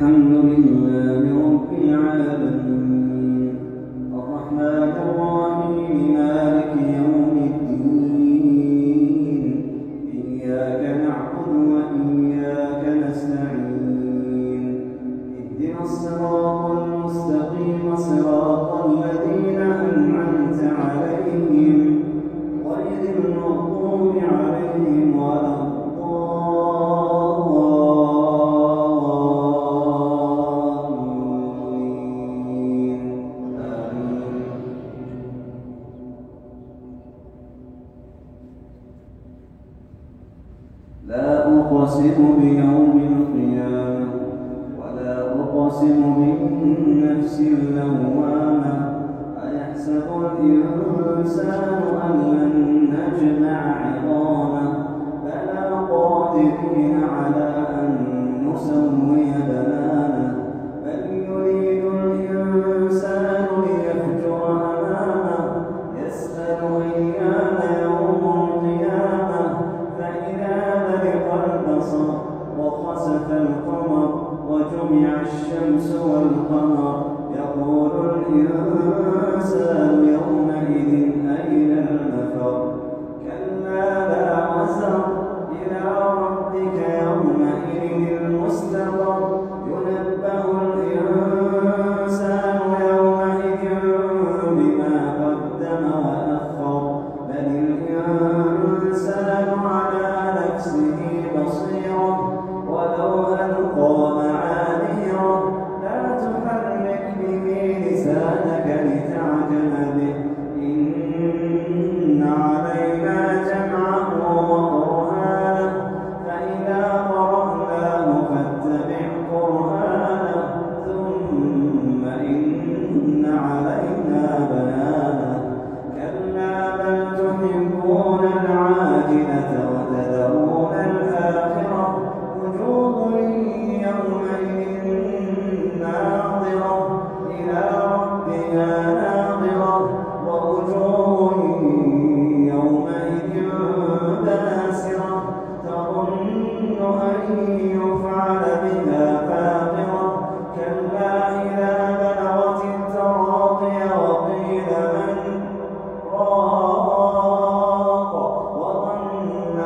الحمد لله رب العالمين. الرحمن الرحيم، مالك يوم الدين. إياك نعبد وإياك نستعين. اهدنا الصراط المستقيم، صراط الذين أنعمت عليهم غير المغضوب عليهم ولا الضالين. آمين. لا أقسم بيوم القيامة ولا أقسم بالنفس اللوامة. أيحسب الإنسان أن لن نجمع عظامه؟ بلى قادرين على أن نسوي بنانه. بل يريد الإنسان ليفجر أمامه. يسأل أيان يوم القيامة. فإذا برق البصر وخسف القمر وجمع الشمس والقمر، يقول الإنسان يومئذ أين المفر؟ كلا لا وزر، إلى ربك يومئذ المستقر. ينبأ الإنسان يومئذ بما قدم وأخر. بل الإنسان على نفسه بصيرة ولو ألقى معاذيره. لا تحرك به لسانك لتعجل به. إن علينا جمعه وقرآنه، فإذا قرأناه فاتبع قرآنه، ثم إن علينا بيانه. كلا بل تحبون العاجلة وتذرون الآخرة. وجوه يومئذ ناظرة إلى ربها ناظرة. ووجوه يومئذ باسرة تظن أن يفعل بها فاقرة. كلا إذا بلغت التراقي وقيل من راق، وظن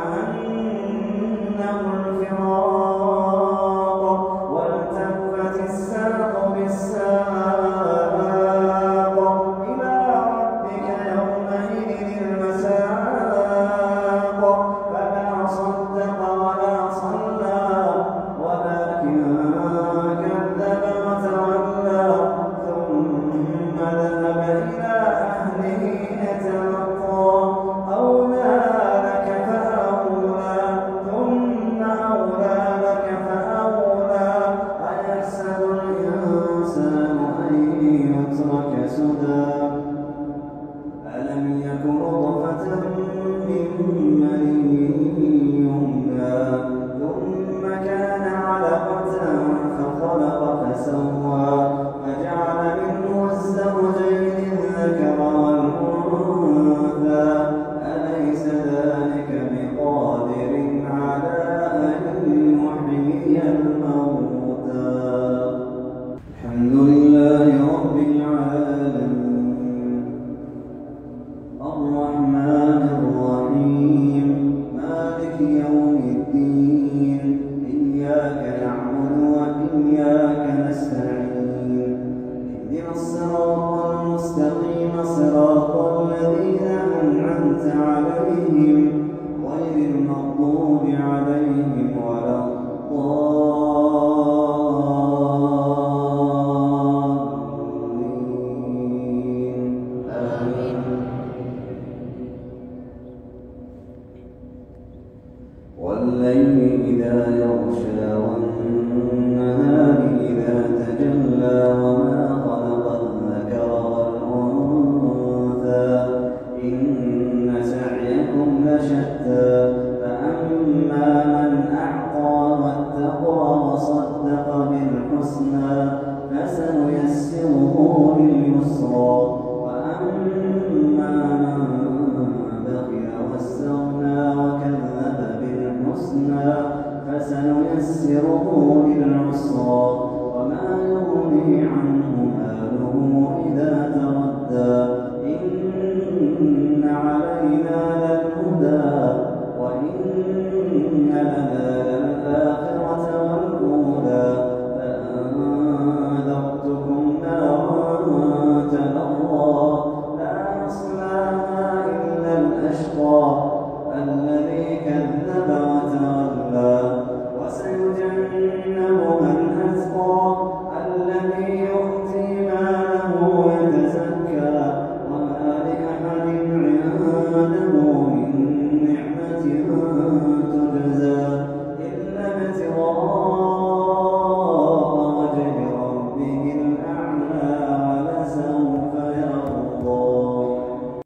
أنه الفراق، والتفت الساق بالساق. إلى ربك يومئذ المساق. فلا صدق ولا صلى، ولكن كذب وتولى، ثم ذهب إلى أهله يتمطى. أولى لك فأولى، ثم أولى لك فأولى. أيحسب الإنسان أن يترك سدى؟ ألم يك نطفة من مني يمنى، ثم كان علقة فخلق فسوى، فجعل منه الزوجين الذكر والأنثى. أليس ذلك بقادر على أن يحيي الموتى؟ الحمد لله رب العالمين. الرحمن الرحيم، مالك يوم الدين. إياك نعبد وإياك نستعين. اهدنا الصراط المستقيم، صراط الذين أنعمت عليهم غير المغضوب عليهم ولا الضالين. آمين. والليل إذا يغشى، والنهار إذا تجلى، وما خلق الذكر والأنثى. إن سعيكم لشتى. فأما من أعطى واتقى وصدق بالحسنى